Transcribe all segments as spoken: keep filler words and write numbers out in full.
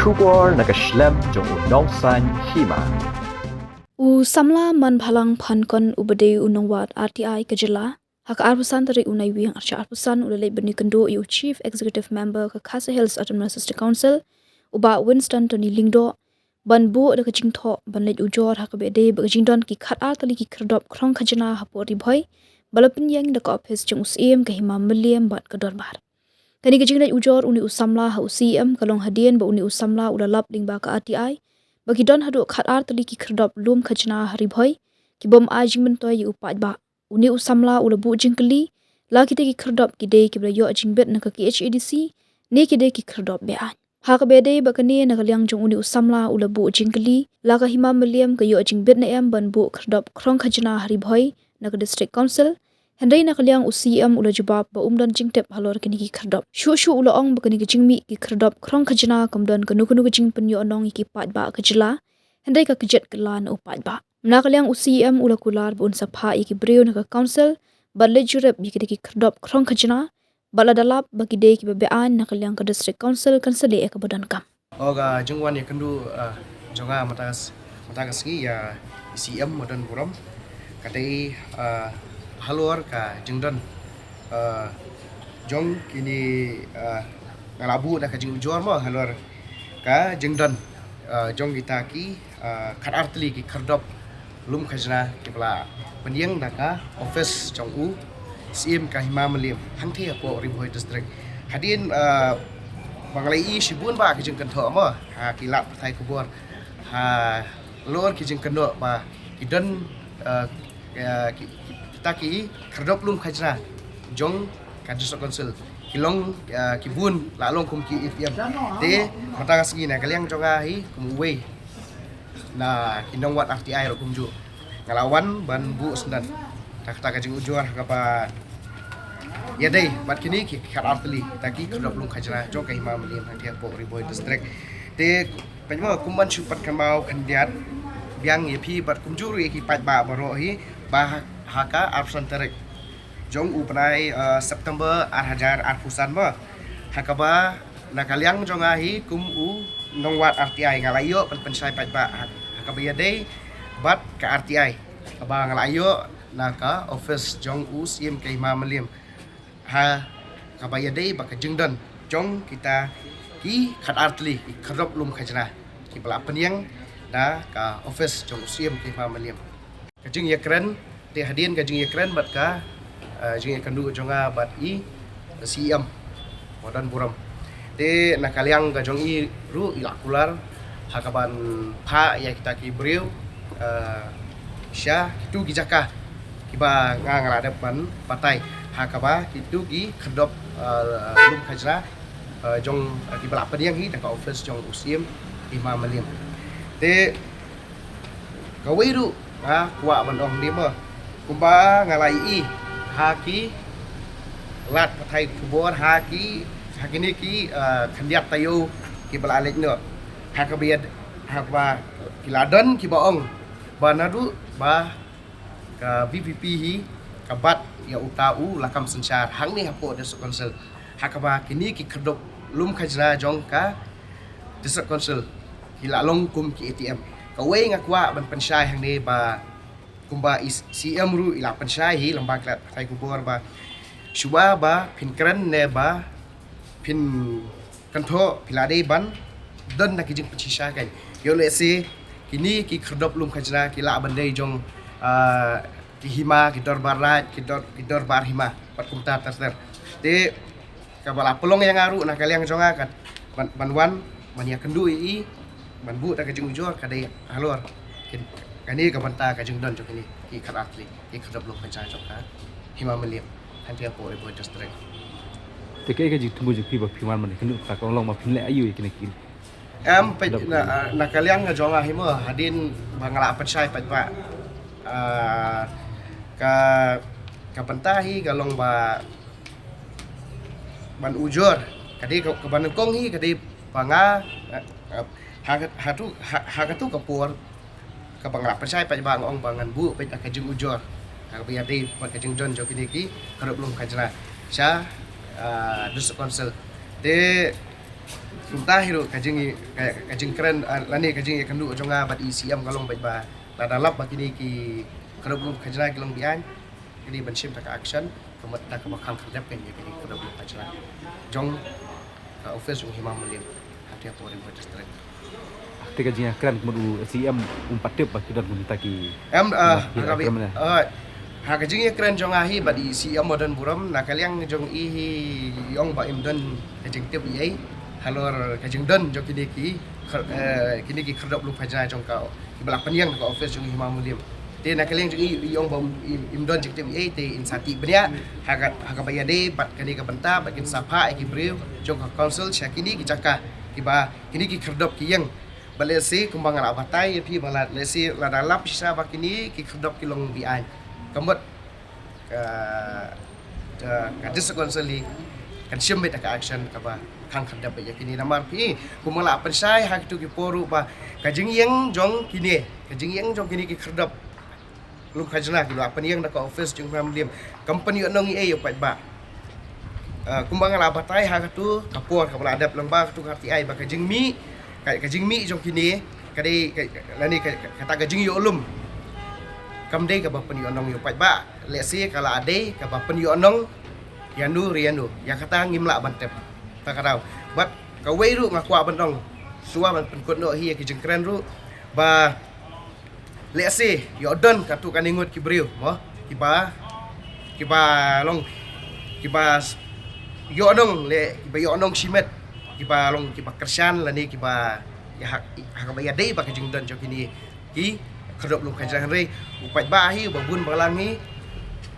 Khubor na ka shlem jong u Nongsaiñ Hima. U samla Manbhalang Phankon uba dei u nongwad R T I ka jylla, ha ka arphew san tarik u Naiwieng arhajar arphew san u la leit ban ïakynduh ïa u Chief Executive Member ka Khasi Hills Autonomous District Council, u Bah Winston Tony Lyngdoh, ban buh da ka jingthoh ban leit ujor ha kaba ïadei bad ka jingdon ki khatar tylli ki khyrdop khrong khajna hapoh Ri Bhoi, ba la pynïeng da ka ophis jong u Syiem, ka Hima Mylliem bad ka dorbar. Kane ka jingleit ujor une u samla ha u Syiem ka long hadien ba une u samla u la lap lyngba ka R T I ba ki don haduh khatar tylli ki khyrdop lum khajna ha Ri Bhoi, ki bym ai jingmyntoi ïa u paidbah. Une u samla u la buh jingkylli la kita ki khyrdop ki dei kiba la ïoh jingbit na ka K H A D C ne ki dei ki khyrdop be-aiñ. Ha kaba ïadei bad kane, na ka liang jong une u samla u la buh jingkylli la ka Hima Mylliem ka ïoh jingbit ne em ban buh khyrdop khrong khajna ha Ri Bhoi na ka District Council. Hynrei na ka liang u Syiem u la jubab ba um don jingtip halor kine ki khyrdop. Shuh shuh u la ong ba kane ka jingmih ki khyrdop khrong khajna kam don kano kano ka jingpynïoh nong ïa ki paidbah ka jylla, hynrei ka kjit kylla na u paidbah. Na ka liang u Syiem u la kular ba un sa phah ïa ki briew na ka Council bad leit jurip ïa kita ki khyrdop khrong khajna, bad lada lap ba ki dei kiba be-aiñ, na ka liang ka District Council kan sa leh ïa kaba donkam. O, ka jingwan ïakynduh, ah, jong nga mynta ka s-, mynta ka sngi ïa i Syiem ba don burom ka dei, ah, halor ka jingdon, ah, jong kine, ah, nga la buh da ka jingujor mo, halor ka jingdon, ah, jong kita ki, ah, khatar tylli ki khyrdop lum khajna kiba la pynïeng da ka ophis jong u Syiem ka Hima Mylliem hangtei hapoh Ri Bhoi District. Hadien, ah, ba nga la ïohi shibun bah ki jingkynthoh mo ha ki lad pathai khubor halor ki jingkynnoh ba ki don, ah, ah, ki, ki, kita ki khyrdop lum khajna jong ka District Council ki long, ah, ki bun la long kum ki A T M. Te mynta ka sngi na ka liang jong nga hi kum uwei na ki nongwad R T I ruh kumjuh nga la wan ban buh sngewdon da kata ka jingujor ha kaba ïadei bad kine ki khatar tylli kita ki khyrdop lum khajna jong ka Hima Mylliem hangtei hapoh Ri Bhoi District. Te peit mo, kum ban shu pat kynmaw khyndiat biang ïa phi bad kumjuh ruh ïa ki paidbah baroh hi ba ha, ha ka arphew san tarik jong u bnai, eh, September arhajar arphew san mo, ha kaba na ka liang jong nga hi kum u nongwad R T I nga la ïoh ban pynshai paidbah ha, ha kaba ïadei bad ka R T I kaba nga la ïoh na ka ophis jong u Syiem ka Hima Mylliem ha kaba ïadei bad ka jingdon jong kita ki khatar tylli ki khyrdop lum khajna kiba la pynïeng da ka ophis jong u Syiem ka Hima Mylliem. Ka jingïakren, te hadien ka jingïakren bad ka, eh, jingïakynduh jong nga bad i Syiem ba don burom, te na ka liang ka jong i ruh i la kular ha kaban phah ïa kita ki briew, eh, sha kitu ki jaka kiba nga, nga la dep ban batai ha kaba kitu ki khyrdop, eh, lum khajna, eh, jong, eh, kiba la pynïeng hi da ka ophis jong u Syiem Hima Mylliem. Te kawei ruh nga kwah ban ong ne mo, kumba nga la ïohi ha ki lad pathai khubor, ha ki, ha kine ki, eh, khyndiat taïew kiba la leit noh, ha kaba ïa, ha kaba ki la don kiba ong ba naduh ba ka V P P hi ka bat ïa uta u lakam synshar hangne hapoh District Council, ha kaba kine ki khyrdop lum khajna jong ka District Council ki la long kum ki A T M. Kawei nga kwah ban pynshai hangne ba kumba i Syiem ruh i la pynshai hi lyngba ki lad pathai khubor ba shuwa ba phin kren ne ba phin kynthoh phi la dei ban don da ki jingpynshisha kein. Ïoh lehse kine ki khyrdop lum khajna ki lah ban dei jong, ah, ki hima, ki dorbar raid, ki dor, ki dorbar hima bad kumta ter ter. Te kaba la pynlong ïa nga ruh na ka liang jong nga ka ban, ban wan ban ïakynduh ïa i ban buh da ka jingujor ka dei halor kane ka bynta ka jingdon jong kine ki khatar tylli ki khyrdop lum khajna jong ka Hima Mylliem hangtei hapoh Ri Bhoi District. Te kaei ka jingthmu jong phi ba phi wan ban ïakynduh, ka long ba phin leh aïu ïa kine ki? Em, peit na, na ka liang ka jong nga hi mo, hadien ba nga la pynshai peit ba, ah, ka, ka bynta hi ka long ba ban ujor, ka dei ka, ka ban nyngkong hi ka dei ba nga, eh, eh, ha, ha tu, ha, ha katu ka por kaba nga la pynshai peit ba nga ong ba ngan buh peit ka jingujor kaba ïadei bad ka jingdon jong kine ki khyrdop lum khajna sha, ah, District Council. Te Kumta hi ruh ka jing, ka, ka jingkren, ah, lane ka jingïakynduh jong nga bad i C M ka long bad ba lada lap ba kine ki khyrdop lum khajna ki long beaiñ, kine ban shim ta ka action, ka mut ta kaba khang khyrdep ka ïa kine ki khyrdop lum khajna jong ka office jong Hima Mylliem, ha Ri Bhoi District. Te ka jingïakren ka mut u C M um pat tip ba ki don kumta ki. Em, ah, ha ka jingïakren jong nga hi bad i C M u don burom, na ka liang jong i hi, i ong ba im don ka jingtip ei ei halor ka jingdon jong kine ki, eh, kine ki khyrdop lum khajna jong ka, kiba la pynïeng da ka office jong Hima Mylliem. Te na ka liang jong i, i ong ba im, im don jingtip ei ei, te in sa tip bniah ha ka, ha kaba ïadei bad kane ka bynta, bad kin sa phah ïa ki briew jong ka council sha kine ki jaka kiba kine ki khyrdop ki ïeng. Bad lehse kumba nga la batai ïa phi ba la, lehse lada lap shisha ba kine ki khyrdop ki long beaiñ, ka mut ka, ka, ka District Council hi kan shim beit ka action kaba khang khyrdep beit ïa kine. Namar phi, kumba la pynshai ha kitu ki por ruh ba ka jingïeng jong kine, ka jingïeng jong kine ki khyrdop lum khajna kiba la pynïeng da ka office jong Hima Mylliem, kam pynïoh nong ei ei ïa u paidbah. Ah, kumba nga la batai ha katu ka por kaba la dep lyngba katu ka R T I ba ka jingmih, ka, ka jingmih jong kine ka dei ka, lane ka, kata ka jingïoh lum kam dei kaba pynïoh nong ïa u paidbah. Lehse ka la dei kaba pynïoh nong ïa nu re ïa nu, ïa kata ngim lah ban tip. Ta ka daw. Bad kawei ruh nga kwah ban ong, shuwa ban pynkut noh hi ïa ki jingkren ruh, ba lehse ïoh don katto katne ngut ki briew mo, kiba, kiba long, kiba s-, ïoh nong le, kiba ïoh nong shimet, kiba long, kiba kyrshan lane kiba ïa ha, ha kaba ïadei bad ka jingdon jong kine ki khyrdop lum khajna, hynrei u paidbah hi uba bun balang hi,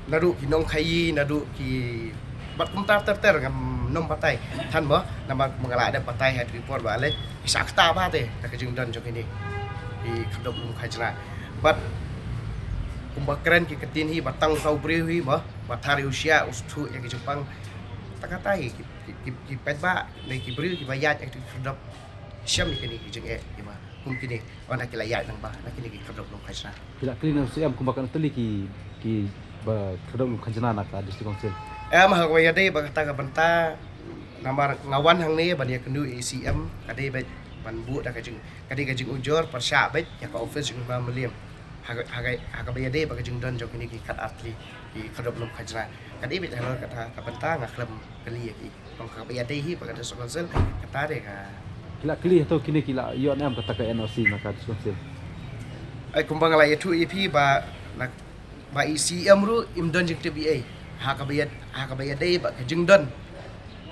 naduh ki nongkhaïi, naduh ki, bad kumta ter ter ngam nym batai than mo, namar kumba nga la dep batai ha ki por ba leh, ki shah kata ba te da ka jingdon jong kine ki khyrdop lum khajna. Bad kumba kren ki ktien hi ba tang u briew hi mo, ba thar ïa u shiah u sngewthuh ïa ki jingpang. Ta kata hi ki, ki, ki, ki paidbah ne ki briew kiba ïaid ïa ki khyrdop shem ïa kine ki jingeh kiba kum kine. Ynda ki la ïaid lyngba na kine ki khyrdop lum khajna. Ki la kylli na u C M kumba katno tylli ki, kiba khyrdop lum khajna na ka District Council. Em, ha kaba ïadei bad kata ka bynta, namar nga wan hangne ban ïakynduh ïa i C M, ka dei beit ban buh da ka jing, ka dei ka jingujor pyrshah beit ïa ka office jong Hima Mylliem. Ha ka, ha ka, ha kaba ïadei bad ka jingdon jong kine ki khatar tylli ki khyrdop lum khajna. Ka dei beit halor kata ka bynta nga khlem kylli ïa ki. Tang kaba ïadei hi bad ka District Council, kata de ka. Ki la kylli hato kine ki la ïoh ne em kata ka N O C na ka District Council? Ai, kumba nga la ïathuh ïa phi ba na, ba i C M ruh im don jingtip ei ei ha kaba ïa, ha kaba ïadei bad ka jingdon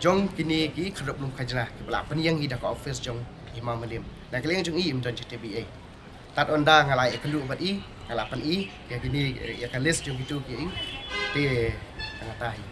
jong kine ki khyrdop lum khajna kiba la pynïeng hi da ka office jong Hima Mylliem. Na ka liang jong i im don jingtip ei ei. Tad ynda nga la ïakynduh bad i, nga la pyni ïa kine, ïa ka list jong kitu ki, te tang kata hi.